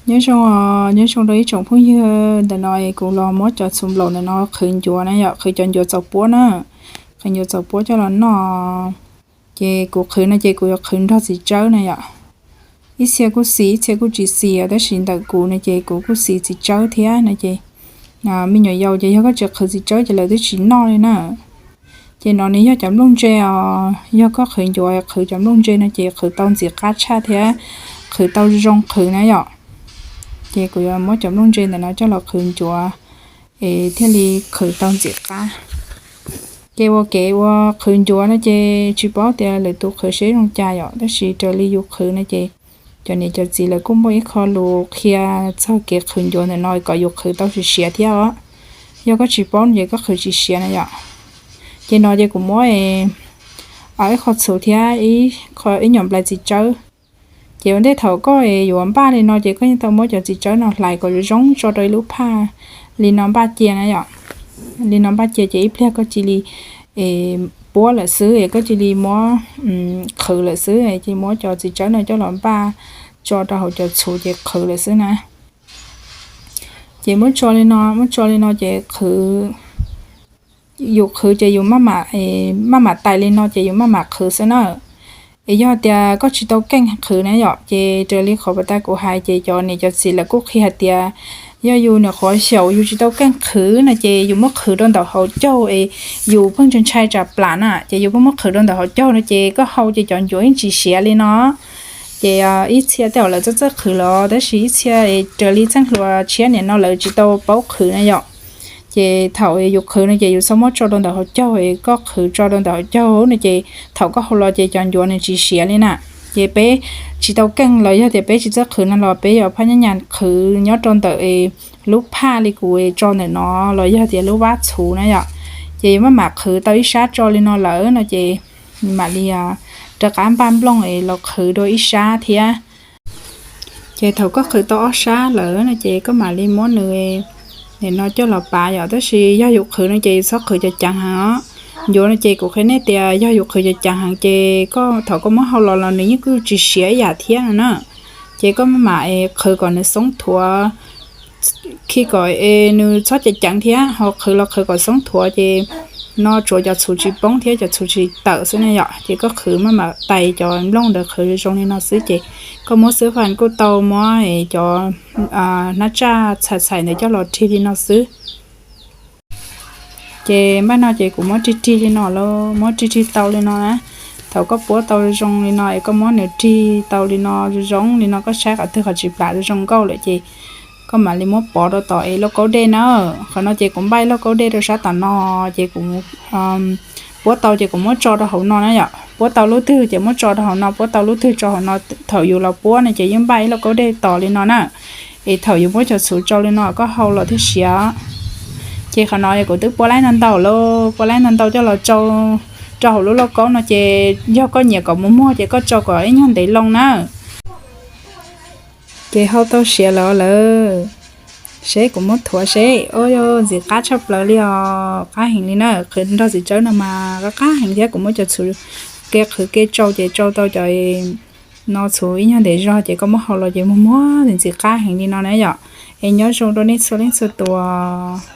Nyob zoo, nyob zoo rau ib tsoom phooj ywg. Ntawm no kuv los muab cov txhuv nplaum ntawm no qhwv ncuav na yom, qhwv cov ncuav txaus puab na, qhwv ncuav txaus puab coj los noj. Ces kuv qhwv no ces kuv yuav qhwv nrog txiv tsawb na yom. Ib txhia kuj xis, ib txhia kuj tsis xis, tab sis ntawm kuv no ces kuv kuj xis txiv tsawb thiab no ces me nyuam yaus ces yog koj tsis qhwv txiv tsawb ces lawv twb tsis noj li na. Ces no nws yog cov nplooj ntse os, yog koj qhwv ncuav qhwv cov nplooj ntse no ces qhwv tau ntxim qab tshaj thiab qhwv tau zoo qhwv na yom. Ces kuv yuav muab cov nplooj ntse ntawm no coj los qhwv ncuav es thiaj li qhwv tau ntxim qab. Ces ua kev ua qhwv ncuav no ces tsis paub tias lwm tus qhwv seb zoo cas yom, tab sis raws li yus qhwv no ces cov niam cov txiv lawv kuj muaj ib qho lus qhia txog kev qhwv ncuav ntawm no kom yus qhwv tau siav siav thiab os. Yog koj tsis paub no ces koj qhwv tsis siav na yom. Ces no ces kuv muab ib qho txhuv thiab ib nyuam nplais txiv tsawb. Ces ua ntej thaum koj yuav npaj li no ces koj yeej tau muab cov txiv tsawb no hlais kom zoo zoo tso rau ib lub phaj li no npaj cia na yom. Li no npaj cia ces ib pliag koj cia li puab lawm xwb es koj cia li muab qhwv lawm xwb, cia li muab cov txiv tsawb no coj los npaj tso rau hauv cov txhuv ces qhwv lawm xwb na. Ces muab tso li no, muab tso li no ces qhwv, yus qhwv ces yus maj mam tais li no ces yus maj mam qhwv xwb na. Es yog tias koj tsis tau keej qhwv na yom, ces raws li qhov pas tas kuv hais ces cov niam cov txiv lawv kuj qhia hais tias yog yus nyuam qhuav xyaum yus tsis tau keej qhwv no ces yus muab qhwv rau ntawm hauv caug es yus pheej ntshai ntshai tsam plam na, ces yus pheej muab qhwv rau ntawm hauv caug no ces koj hau ces cov ncuav yeej tsis siav li no. Ces ib txhia tej zaum lawv txawj txawj qhwv los tab sis ib txhia raws li txheej hluas tshiab nim no lawv tsis tau paub qhwv na yom. Ces thaum yus qhwv no ces yus txhob muab tso rau ntawm hauv caug es koj qhwv tso rau ntawm hauv caug no ces thaum koj hau los ces cov ncuav nws tsis siav li na. Ces peb tsis tau keej los yog tias peb tsis txawj qhwv no los peb yuav phaj nyab nyas qhwv nyob rau ntawm lub phaj li kuv tso ntawm no los yog tias lub vab txhuv na yom. Ces yus maj mam qhwv tau ib sab tso li no lawm no ces mam li rov qab npaj nplooj es los qhwv dua ib sab thiab. Ces thaum koj qhwv tau ob sab lawm no ces koj mam li muab nws nim no coj los pav yom, tab sis yog yus qhwv no ces yus txhob qhwv cov ceev heev os. Ncuav no ces kuv qhia nej tias yog yus qhwv cov ceev heev ces koj thaum koj muab hau los los nws yeej kuj tsis siav ib yam thiab no na. Ces koj maj mam qhwv kom nws xoob thuav, khi kom es nws txhob ceev ceev thiab ho qhwv los qhwv kom xoob thuav ces no tsuav cov txhuv tsis poob thiab cov txhuv tsis tawm xwb na yom. Ces koj qhwv maj mam tais cov nplooj ntawd qhwv zoo li no xwb ces koj muab xwb fas kuj tau, muab cov hnab tsaj txhais txhais ntawd coj los rig li no xwb. Ces npaj no ces kuv muab rig rig li no los muab rig rig tau li no na. Thaum koj puab tau zoo li no es koj muab nws rig tau li no zoo li no koj saib qhov twg qhov tsis plam zoo nkauj lawm ces koj mam li muab pov rau tom es lauj kaub dej na. Qhov no ces kuv npaj lauj kaub dej rau sab tom no ces kuv puab tau ces kuv muab tso rau hauv no na yom. Puab tau lub twg ces muab tso rau hauv no, puab tau lub twg tso hauv no. Thaum yus los puab no ces yeej npaj ib lauj kaub dej tos li no na. Es thaum yus muab cov txhuv tsau li no koj hau los thiaj siav. Ces qhov no kuv twb puab laib ntau ntau lawm, puab laib ntau ntau coj los tsau rau hauv lub lauj kaub no ces yog koj nyiam kom muag muag ces koj tsau kom ib nyuag ntev loo na. Ces hau tau siav lawm lawm, seb kuv muab thuav seb. Ua ntxim qab tshaj plaws li os, qab heev li na. Qhwv nrog txiv tsawb no mas qab qab heev thiab kuv muab cov txhuv ke qhwv ke tsau ces tsau tau cov no txhuv ib nyuag ntev zog ces koj muab hau los ces muag muag ntxim qab heev li no na yom. Es nyob zoo rau nej txhua leej txhua tus.